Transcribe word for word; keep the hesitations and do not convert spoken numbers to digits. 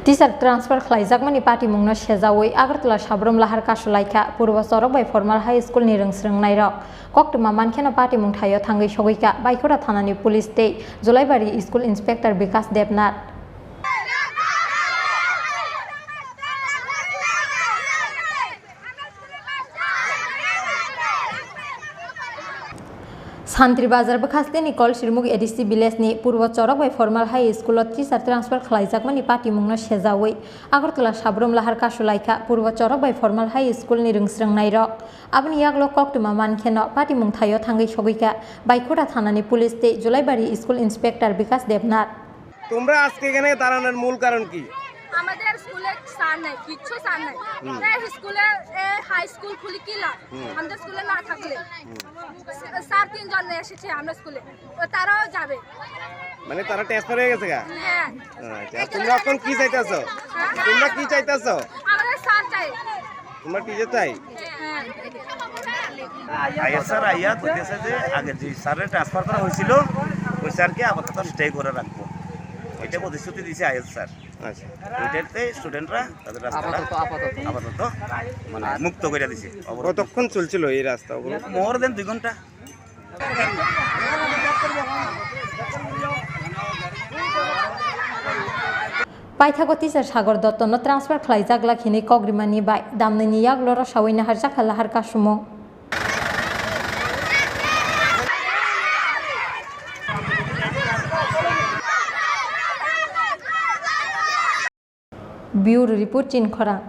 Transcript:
Teacher transfer khlaijakmani patimungno sejaui Agartala Sabrum Lahar kasulaikha Purbo Chorok bai Formal High School ni rwngsrwngnairok. Koktwma mankheno patimung thaio thangwi sogwikha Baikora thanani police tei Julaibari School Inspector Bikas Debnath. Santri Bazar bwkhasteni Kolsirmuk A D C village ni Purbo Chorok bai Formal High School o teacher transfer khlaijakmani patimungno sejaui Agartala Sabrum Lahar kasulaikha Purbo Chorok bai Formal High School ni rwngsrwngnairok. Aboni yagulo koktwma mankheno patimung thaio thangwi sogwikha Baikora thanani police tei Julaibari School Inspector Bikas Debnath. তোমরা আজকে এখানে দাঁড়ানোর মূল কারণ কি? আমাদের স্কুলে স্যার নাই, কিচ্ছু স্যার নাই। হুম। তাই স্কুলে, এ, হাই স্কুল খুলে কি লাভ? হুম। আমাদের স্কুলে না থাকলে। হুম। স্যার তিনজন এসেছে আমরা স্কুলে, ও তারাও যাবে। মানে তারা ট্রান্সফার হয়ে গেছে গা? হ্যাঁ। আচ্ছা, তোমরা এখন কি চাইতেছো? হ্যাঁ? তোমরা কি চাইতেছো? আমাদের স্যার চাই। তোমরা টিচার চাই? হ্যাঁ। আইএস স্যার আইয়া কইতেছে যে আগে যে স্যারের ট্রান্সফার করা হয়েছিল, ওই স্যারকে আপাতত স্টে করে রাখবো, এটা প্রতিশ্রুতি দিছে আইএস স্যার। আচ্ছা। ওইটাতে স্টুডেন্টরা তাদের রাস্তাটা আপাতত, আপাতত। আপাতত মানে আর মুক্ত করে দিছে। কতক্ষণ চলছিল এই রাস্তা অবরোধ? মোর দেন দুই ঘন্টা। Paithago teacher Sagor Dottono transfer khlaijak glak hinwi kok rimani bai damnwini yagulo rosaui naharjakha lahar kasumung. Bureau Report, Chinkhorang.